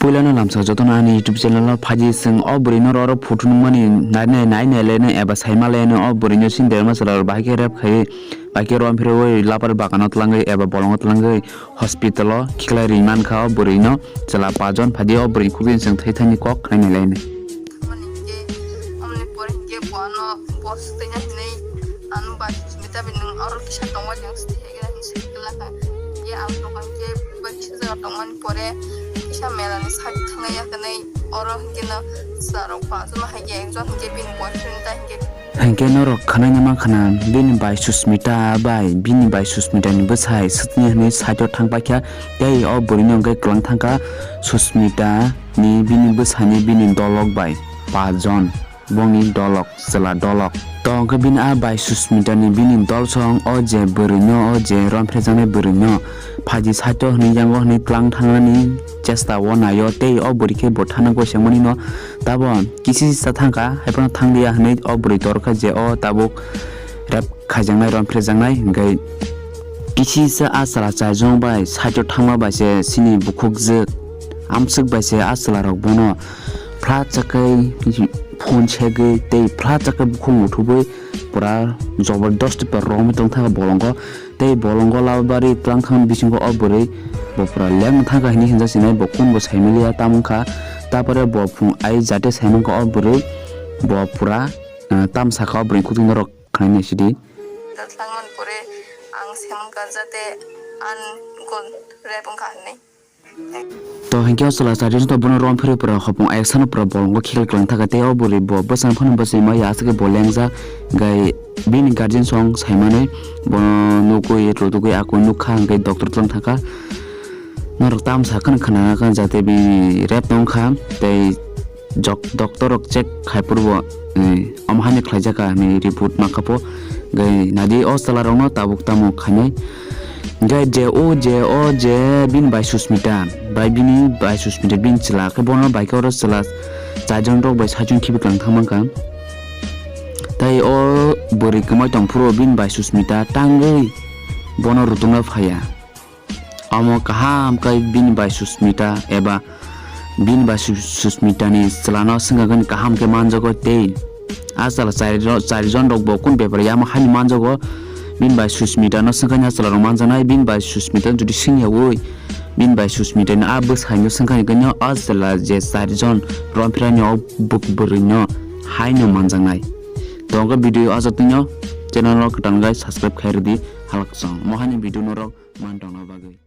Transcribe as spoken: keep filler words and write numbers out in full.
Puilano lamsa jotono ani YouTube channel o phaidi, chwng o bwrwino oro photo nukmani nai nai nai nai laino eba saima laino o bwrwino sini derma chwla rok bahai khe rep khaiwi bahai khe rom phirwi lapar bagano twlangwi eba bolongo twlangwi hospital o khiklai ri mankha o bwrwino chwla pajon phaidi o bwrwini khukjini chwng thai thani kok khnai nai laino. Thangmani hinkhe, omoni pore hinkhe bo ano bo swtwi na hinwi ano bai swtwi ta bini oro kisa tongma jeng swtwi hai gana hinwi swtwi khe lakha. Hinkhe ang tongkha hinkhe bai kisa jaga tongmani pore kisa mela ni side thangna ya hinwi oro hinkhe no chwla rok pajon hai khe ekjon hinkhe bini boyfriend ta hinkhe. Hinkhe norok khwnaina mankha na bini bai Susmita bai bini bai Susmita ni bwsai swtwi hinwi side o thang paikha tei o bwrwino hinkhe kwlang thangkha Susmita ni bini bwsani bini dolok bai pajon, bongni dolok, chwla dolok. To hwnkhe bini a bai Susmita ni bini dolsong o je bwrwino, o je rom phrejaknai bwrwino phaidi side o hinwi yango hinwi twlang thangnani chesta o naio tei o bwrwi khe bo thana goi sengmani no tabo kisisa thangkha, haiphano thangliya hinwi o bwrwi torkha je o tabuk rep khaijaknai, rom phrejaknai, hinkhe kisisa a chwla chaijon bai side o thangma bai se chini bukhukjwk amswk bai se a chwla rok bono phla chakai phone segwi tei phla chakai bukhuk muthubwi pura jobor dosti pura romwi tongthaka bolongo tei bolongo labari twlang thang bisingo o bwrwi bo pura leng thangkha hinwi hinjak sinai bo kun bo saimaliya tamwngkha tapore bo phung ai jate saimankha o bwrwi bo pura ah, tamsakha o bwrwi khukjwk norok. Khainai sidi. Twlangmani pore ang semon ka jate an gon rep wngkha hinwi. To hinkhe o chwla chari jwnto bono rom phirwi pura hopung ayaksa no pura bolongo khiklai kwlang thaka tei o bwrwi bo bwsang phano bwswi maya aswk khe bo lengjak gai bini guardian song saimanwi bono nukwi rwtugwi akwi nukha hinkhe doctor twlang thangkha. Norok tamo sakha no khna kha jate bini rep tong kha tei jok doctor rok check khai purbo omo haino khlaijak kha hinwi report mankha po. Gai nadi o chwla rokno tabuk tamo khainai. Gai je o je o je bini bai Susmita bai bini bai Susmita bini chwla khe bono bai khe oro chwla chaijon rok bai saichung khibi kwlang thang mankha. Tei o bwrwi kwmai tong phuru bini bai Susmita tangwi bono rutungna phaiya. Omo kaham khe bini bai Susmita eba bini bai Sus-, Susmita ni chwla no swngkha khe kaham khe manjago tei a chwla chari ro-, chari jon rok bo kunu bepar ya omo haino manjago bini bai Susmita no swngkha ni a chwla rok manjaknai bini bai Susmita no jodi swngya ui bini bai Susmita ni a bwsai no swngkha ni khe no a chwla je chari jon romphira ni o bwk bwrwi no haino manjaknai. To hwnkhe video o aswk twi no channel no kwtal khe subscribe khai rwdi halak song mo haino video norok man tongna bagwi.